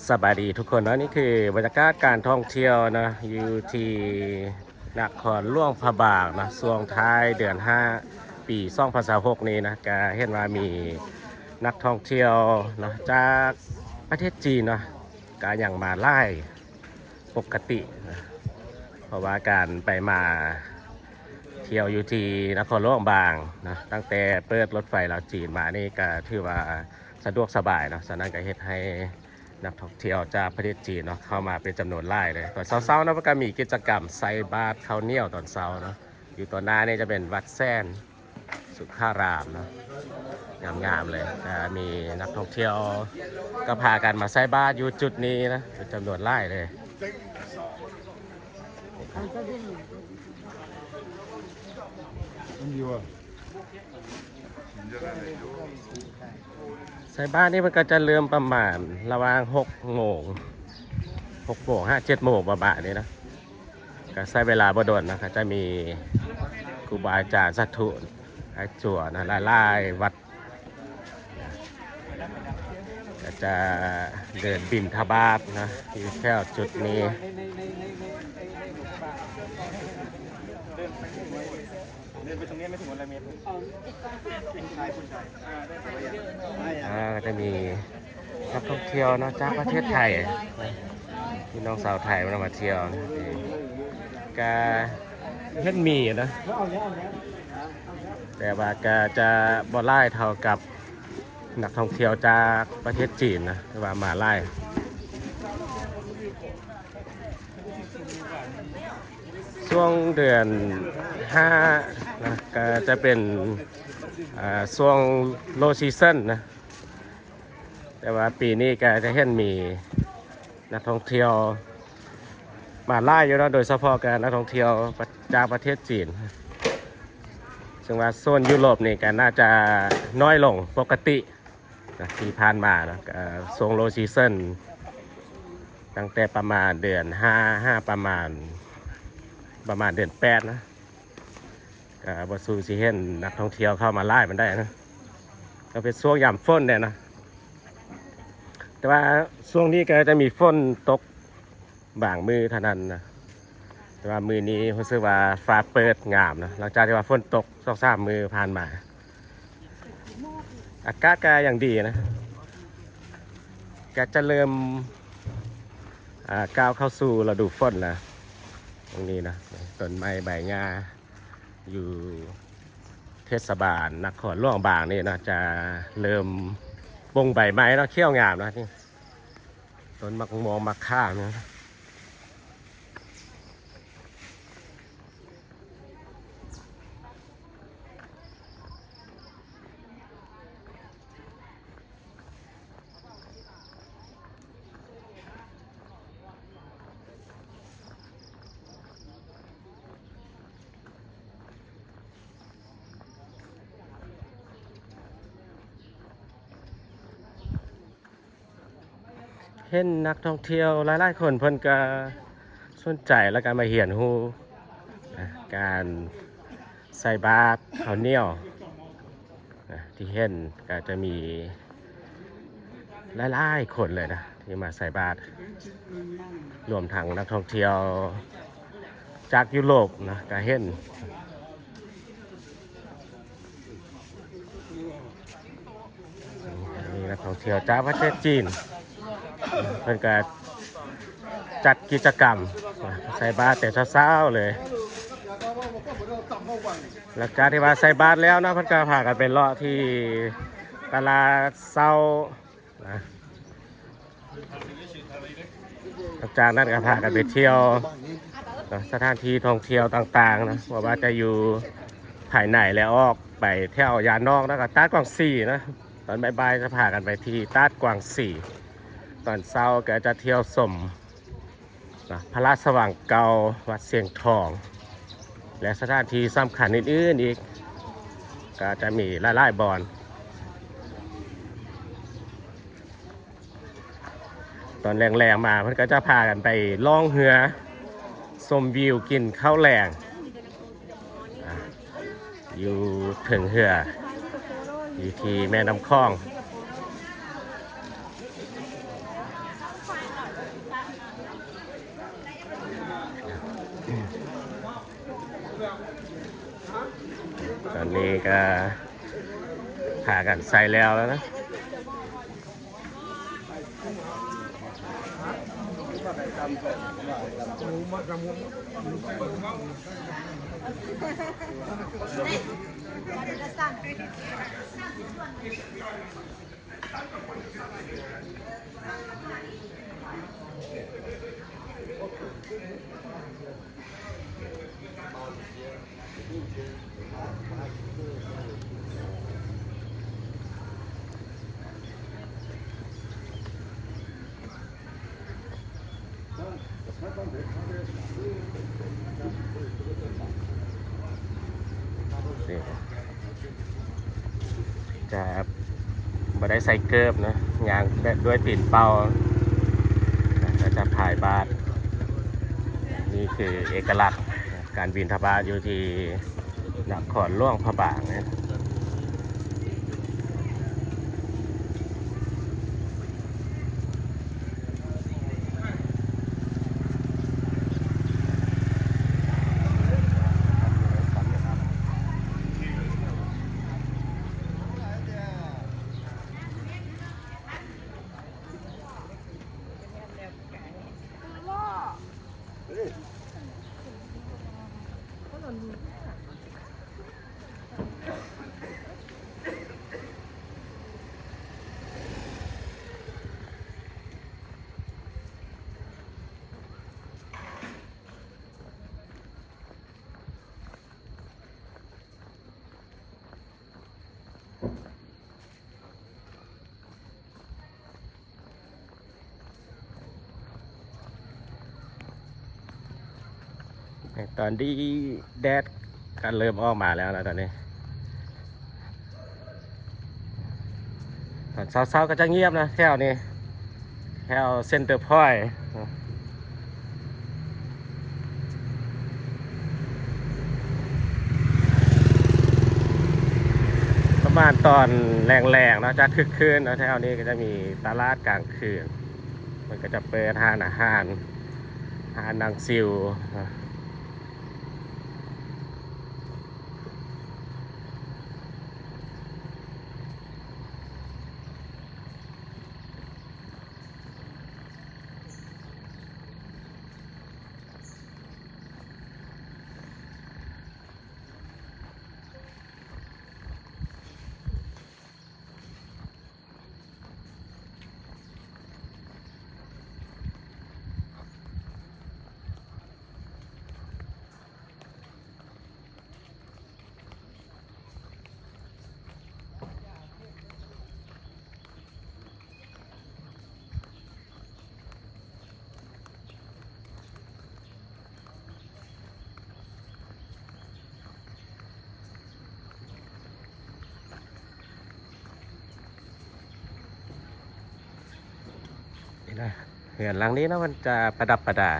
ສະບາຍດີທຸກຄົນເນາະ, ນີ້ຄືບັນຍາກາດການທ່ອງທ່ຽວເນາະ ຢູ່ທີ່ນະຄອນຫຼວງພະບາງເນາະ ຊ່ວງທ້າຍເດືອນຫ້າ ປີສອງພັນຊາວຫົກນີ້ນະ, ກະເຫັນວ່າມີນັກທ່ອງທ່ຽວເນາະ ຈາກປະເທດຈີນເນາະ ກະຍັງມາຫຼາຍປົກກະຕິນະ, ເພາະວ່າການໄປມາທ່ຽວຢູ່ທີ່ນະຄອນຫຼວງບາງເນາະ ຕັ້ງແຕ່ເປີດລົດໄຟລາວຈີນມານີ້ ກະຖືວ່າສະດວກສະບາຍເນາະ, ສະນັ້ນກະເຮັດໃຫ້ ນັກທ່ອງທ່ຽວຈາກປະເທດຈີນເນາະ ເຂົ້າມາເປັນຈຳນວນຫຼາຍເລີຍ. ຕອນເຊົ້າໆເນາະ ເພິ່ນກະມີກິດຈະກຳໃສ່ບາດເຂົ້າໜຽວຕອນເຊົ້າເນາະ, ຢູ່ຕອນໜ້ານີ້ຈະເປັນວັດແສນສຸຂາລາມເນາະ ງາມໆເລີຍ. ກະມີນັກທ່ອງທ່ຽວກະພາກັນມາໃສ່ບາດຢູ່ຈຸດນີ້ນະ ເປັນຈຳນວນຫຼາຍເລີຍ. ມັນຢູ່ ໃສ່ບາດນີ້ມັນກະຈະເລີ່ມປະມານລະຫວ່າງຫົກໂມງ ຫົກໂມງຫາເຈັດໂມງປະມານນີ້ນະ, ກະໃຊ້ເວລາບໍ່ດົນນະ. ກະຈະມີຄູບາອາຈານສາທຸ ອາຈົວນະ ຫຼາຍໆວັດ ກະຈະເດີນບິນທະບາດນະ ທີ່ແຖວຈຸດນີ້. ເດີນໄປຕົງນີ້ໄມ່ເຖິງຮ້ອຍແມັດ. ອ່າ ກະຈະມີນັກທ່ອງທ່ຽວເນາະ ຈາກປະເທດໄທ ພີ່ນ້ອງຊາວໄທມາທ່ຽວ ກະເຫັນມີນະ ແຕ່ວ່າກະຈະບໍ່ຫຼາຍເທົ່າກັບ ນັກທ່ອງທ່ຽວຈາກປະເທດຈີນນະ ຖືວ່າມາຫຼາຍ. ຊ່ວງເດືອນຫ້ານະ ກະຈະເປັນ ອ່າ ຊ່ວງ low season ນະ, ແຕ່ວ່າປີນີ້ກະຈະເຫັນມີນັກທ່ອງທ່ຽວມາຫຼາຍຢູ່ເນາະ, ໂດຍສະເພາະກະນັກທ່ອງທ່ຽວຈາກປະເທດຈີນ. ເຊິ່ງວ່າໂຊນຢູໂຣບນີ້ກະໜ້າຈະນ້ອຍລົງປົກກະຕິນະ ທີ່ຜ່ານມານະ, ກະຊ່ວງ low season ຕັ້ງແຕ່ປະມານເດືອນຫ້າ ຫາປະມານ ປະມານເດືອນແປດນະ ກະບໍ່ສູ່ຊິເຫັນນັກທ່ອງທ່ຽວເຂົ້າມາຫຼາຍປານໃດນະ, ກະເປັນຊ່ວງຍາມຝົນແດ່ນະ. ແຕ່ວ່າຊ່ວງນີ້ກະຈະມີຝົນຕົກ ບາງມື້ເທົ່ານັ້ນນະ, ແຕ່ວ່າມື້ນີ້ຮູ້ສຶກວ່າຟ້າເປີດງາມນະ ຫຼັງຈາກທີ່ວ່າຝົນຕົກສອງສາມມື້ຜ່ານມາ. ອາກາດກະຍັງດີນະ, ກະຈະເລີ່ມ ອ່າ ກ້າວເຂົ້າສູ່ລະດູຝົນລະ. ຕົງນີ້ນະ ຕົ້ນໄມ້ໃບຫຍ້າຢູ່ເທດສະບານນະຄອນຫຼວງບາງນີ້ນະ ຈະເລີ່ມປົ່ງໃບໃໝ່ເນາະ, ຂຽວງາມນະ. ນີ້ ຕົ້ນໝາກມ່ວງໝາກຂາມນະ. ເຫັນນັກທ່ອງທ່ຽວຫຼາຍໆຄົນ ເພິ່ນກະສົນໃຈ ແລ້ວກະມາຮຽນຮູ້ ນະ ການໃສ່ບາດເຂົ້າໜຽວ ນະ ທີ່ເຫັນກະຈະມີຫຼາຍໆຄົນເລີຍນະ ທີ່ມາໃສ່ບາດ ລວມທັງນັກທ່ອງທ່ຽວຈາກຢູໂຣບນະ ກະເຫັນ. ມີນັກທ່ອງທ່ຽວຈາກປະເທດຈີນ ເພິ່ນກະຈັດກິດຈະກຳໃສ່ບາດແຕ່ເຊົ້າໆເລີຍ. ຫຼັງຈາກທີ່ວ່າໃສ່ບາດແລ້ວເນາະ ເພິ່ນກະພາກັນໄປເລາະທີ່ຕະຫຼາດເຊົ້ານະ. ຫຼັງຈາກນັ້ນກະພາກັນໄປທ່ຽວເນາະ ສະຖານທີ່ທ່ອງທ່ຽວຕ່າງໆນະ ບໍ່ວ່າຈະຢູ່ພາຍໃນ ແລະ ອອກໄປແຖວຢ້ານນອກ ແລ້ວກະຕາດກວາງຊີນະ. ຕອນບ່າຍໆຈະພາກັນໄປທີ່ຕາດກວາງຊີ, ຕອນເຊົ້າກະຈະທ່ຽວຊົມນະ ພະລາຊະວັງເກົ່າ, ວັດຊຽງທອງ ແລະ ສະຖານທີ່ສຳຄັນອື່ນໆອີກ ກະຈະມີຫຼາຍໆບ່ອນ. ຕອນແລງໆມາ ເພິ່ນກະຈະພາກັນໄປລ່ອງເຮືອ ຊົມວິວ ກິນເຂົ້າແລງ ອ່າ ຢູ່ເທິງເຮືອ ຢູ່ທີ່ແມ່ນ້ຳຂອງ. ນີ້ກໍພາກັນໃສ່ແລ້ວແລ້ວນະ. ຈະບໍ່ໄດ້ໃສ່ເກີບນະ ຍ່າງແບບດ້ວຍຕີນເປົ່າ ແລ້ວກໍຈະພາຍບາດ. ນີ້ຄືເອກະລັກການບິນທະບາດຢູ່ທີ່ນະຄອນຫຼວງພະບາງນະ. ຕອນນີ້ແດດກໍເລີ່ມອອກມາແລ້ວນະຕອນນີ້. ຕອນເຊົ້າໆກໍຈະງຽບນະແຖວນີ້ ແຖວເຊັນເຕີພອຍ ປະມານຕອນແລງໆເນາະ ຈະຄຶກຄື້ນເນາະ. ແຖວນີ້ກໍຈະມີຕະຫຼາດກາງຄືນ ເພິ່ນກໍຈະເປີດຮ້ານອາຫານ ຮ້ານນັ່ງຊິວເນາະ. ນີ້ນະ ເຮືອນຫຼັງນີ້ເນາະ ມັນຈະປະດັບປະດາ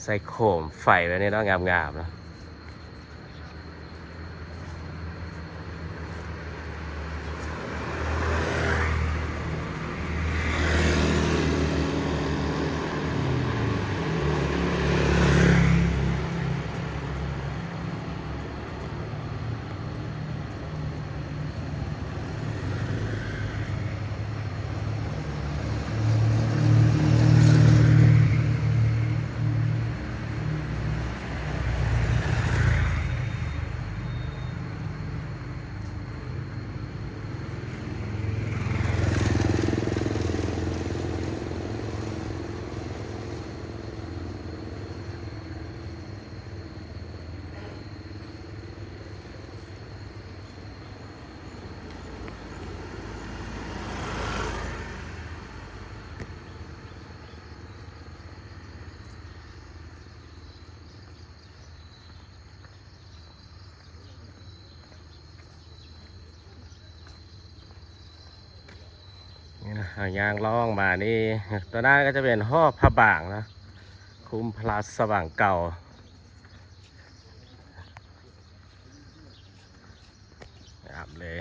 ໃສ່ໂຄມໄຟແບບນີ້ເນາະ ງາມໆເນາະ. ນີ້ນະ ເຮົາຍ່າງລອງມານີ້ ຕົວນັ້ນກໍຈະເປັນຫໍພະບາງນະ ຄຸ້ມພະລາຊະວັງເກົ່າ. ງາມເລີຍ. ນີ້ນ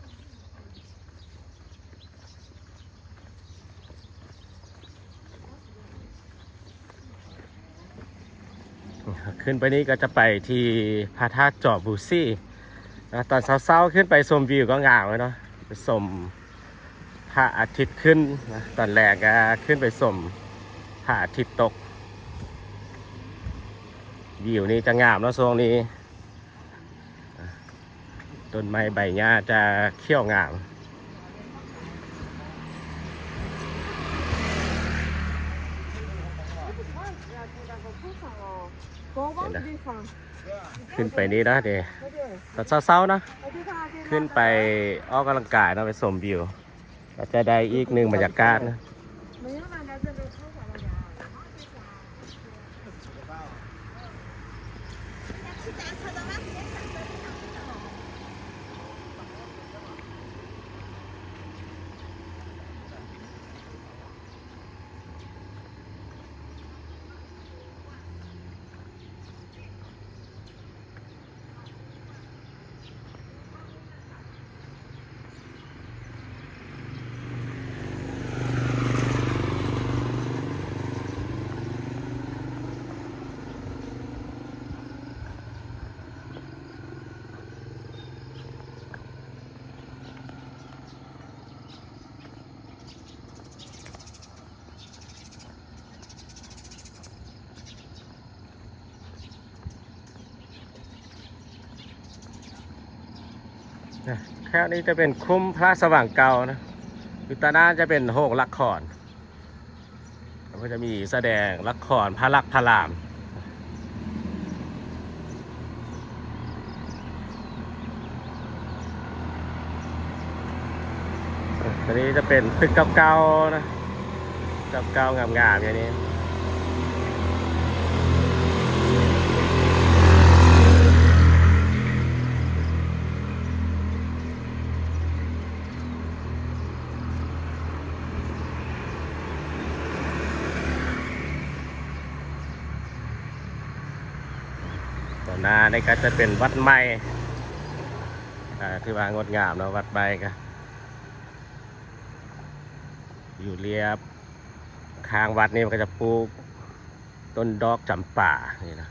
ະ ຂຶ້ນໄປນີ້ກໍຈະໄປທີ່ພະທາດຈອມບູຊີນະ. ຕອນເຊົ້າໆຂຶ້ນໄປຊົມວິວກໍງາມເນາະ, ໄປຊົມພະອາທິດຂຶ້ນນະ, ຕອນແລງກໍຂຶ້ນໄປຊົມພະອາທິດຕົກ. ວິວນີ້ຈະງາມເນາະ ຊ່ວງນີ້. ຕົ້ນໄມ້ໃບຫຍ້າຈະຂຽວງາມ. ຂຶ້ນໄປນີ້ນະເດ ຕອນເຊົ້າໆນະ, ຂຶ້ນໄປອອກກຳລັງກາຍເນາະ, ໄປຊົມວິວ ກໍຈະໄດ້ອີກໜຶ່ງບັນຍາກາດນະ. ແຖວນີ້ຈະເປັນຄຸ້ມພະລາຊະວັງເກົ່ານະ, ຢູ່ຕາໜ້າຈະເປັນໂຮງລະຄອນ, ເພິ່ນຈະມີສະແດງລະຄອນພະລັກພະລາມ. ຕົວນີ້ຈະເປັນຕຶກເກົ່າໆນະ, ຕຶກເກົ່າໆງາມໆ ຢູ່ນີ້. ຕອນໜ້ານີ້ກໍຈະເປັນວັດໃໝ່ ອ່າ ຖືວ່າງົດງາມເນາະ, ວັດໃໝ່ກໍຢູ່ລຽບຂ້າງວັດນີ້ ມັນກໍຈະປູກຕົ້ນດອກຈຳປານີ້ນະ,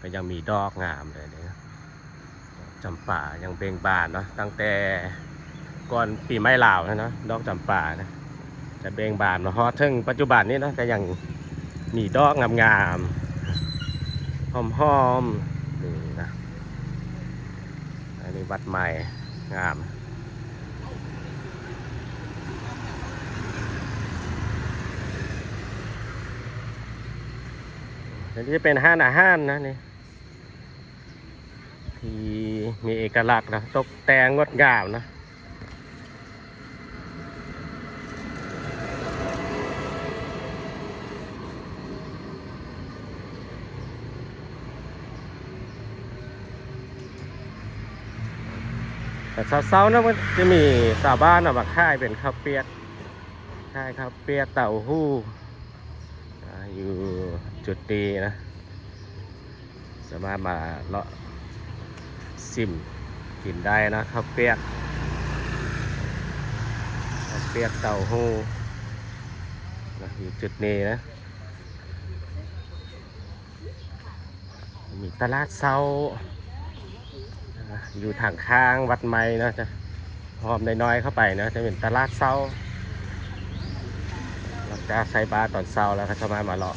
ກໍຍັງມີດອກງາມເລີຍນີ້ນະ. ດອກຈຳປາຍັງເບັ່ງບານເນາະ, ຕັ້ງແຕ່ກ່ອນປີໃໝ່ລາວນະເນາະ, ດອກຈຳປານະ ຈະເບັ່ງບານມາຮອດເຖິງປັດຈຸບັນນີ້ເນາະ, ກໍຍັງມີດອກງາມໆ ຫອມໆ ນີ້ນະ. ອັນນີ້ວັດໃໝ່ງາມ. ອັນນີ້ຈະເປັນຮ້ານອາຫານນະນີ້ ທີ່ມີເອກະລັກນະ, ຕົກແຕ່ງງົດງາມນະ. ຕອນເຊົ້າໆນະ ມັນຈະມີຊາວບ້ານນະມາຂາຍເປັນເຂົ້າປຽກ, ຂາຍເຂົ້າປຽກເຕົ້າຫູ້ ອ່າ ຢູ່ຈຸດນີ້ນະ. ສາມາດມາເລາະຊິມກິນໄດ້ນະ, ເຂົ້າປຽກ ເຂົ້າປຽກເຕົ້າຫູ້ນະ ຢູ່ຈຸດນີ້ນະ. ມີຕະຫຼາດເຊົ້າ ອ່າ ຢູ່ທາງຂ້າງວັດໃໝ່ເນາະ, ຈະອ້ອມນ້ອຍໆເຂົ້າໄປເນາະ, ຈະເປັນຕະຫຼາດເຊົ້າ. ຫຼັງຈາກໃສ່ບາດຕອນເຊົ້າແລ້ວ ກໍສາມາດມາເລາະ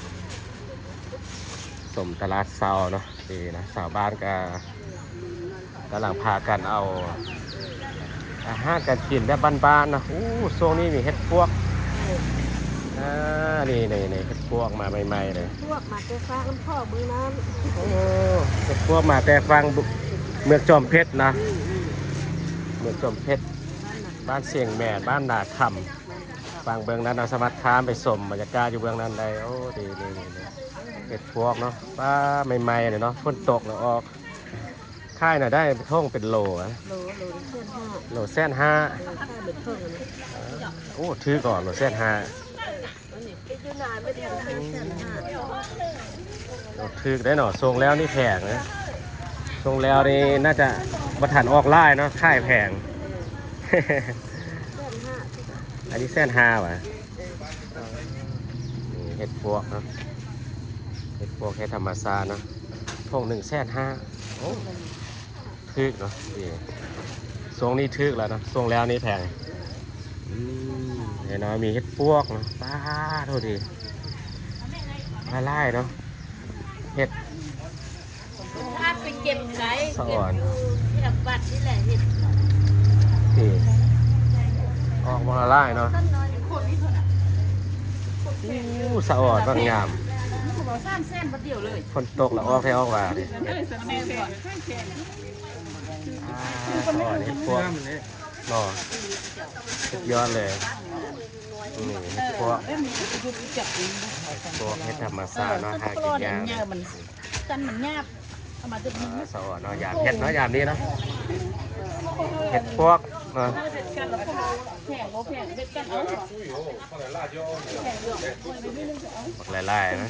ຊົມຕະຫຼາດເຊົ້າເນາະ. ນີ້ນະ ຊາວບ້ານກໍກຳລັງພາກັນເອົາອາຫານການກິນແບບບ້ານໆນະ. ໂອ້ ຊ່ວງນີ້ມີເຫັດປວກ. ອ່າ ນີ້ໆໆ ເຫັດປວກມາໃໝ່ໆເລີຍ. ພວກມາແຕ່ຟາກນ້ຳຂອງເມືອງນັ້ນ. ໂອ້ ເຫັດປວກມາແຕ່ຝັ່ງເມືອງຈອມເພັດນະ. ອືມ ເມືອງຈອມເພັດ ບ້ານນາຄຳ ບ້ານສຽງແມນ ບ້ານນາຄຳ. ຝັ່ງເບື້ອງນັ້ນເຮົາສາມາດຂ້າມໄປຊົມບັນຍາກາດຢູ່ເບື້ອງນັ້ນໄດ້. ໂອ້ ດີໆໆ ເຫັດປວກເນາະ. ປ້າ ໃໝ່ໆເລີຍເນາະ, ຝົນຕົກແລ້ວອອກ. ຂາຍນະໄດ້ຖົງເປັນໂລນະ? ໂລ ໂລລະແສນຫ້າ. ໂລແສນຫ້າ. ເອີ ຂາຍເປັນຖົງນະ. ໂອ້ ຖືກກໍໂລແສນຫ້າ. ໂລຖືກໄດ້ເນາະ, ສົ່ງແລ້ວນີ້ແພງນະ. ສົ່ງແລ້ວນີ້ໜ້າຈະບໍ່ທັນອອກຫຼາຍເນາະ, ຂາຍແພງ. ອັນນີ້ແສນຫ້າຫວາ? ເອີ ນີ້ເຫັດປວກເນາະ, ເຫັດປວກເຫັດທຳມະຊາດເນາະ. ຖົງໜຶ່ງແສນຫ້າ. ໂອ້ ຖືກເນາະ. ນີ້ ຊ່ວງນີ້ຖືກແລ້ວເນາະ, ຊ່ວງແລ້ວນີ້ແພງ. ອືມ ເຫັນເນາະ ມີເຫັດປວກເນາະ. ປາດໂທ້ ດີ ຫຼາຍໆເນາະ ເຫັດ. ພາໄປເກັບໄກ ສະອອນ ເກັບຢູ່ແຖວວັດນີ້ແຫຼະ ເຫັດ. ນີ້ ອອກມາຫຼາຍເນາະ. ໂອ້ ສະອອນ ບັກງາມ. ສາມແສນບາດດຽວເລີຍ. ຝົນຕົກແລ້ວອອກແທ້ອອກວ່ານີ້. ເອີ ສາມແສນ ອ່າ ສະອອນ ເຫັດປວກເນາະ. ສຸດຍອດເລີຍ. ນີ້ ເຫັດປວກ ເຫັດປວກ ເຫັດທຳມະຊາດເນາະ ຫາກິນຍາກ. ຈັນມັນຫຍາບ ເອົາມາເປັນ ອ່າ ສະອອນເນາະ ຍາມເຫັດເນາະ ຍາມນີ້ເນາະ ເຫັດປວກເນາະ. ແພງບໍ່ແພງ ເຮັດກັນເອົາ ບັກຫຼາຍໆນະ.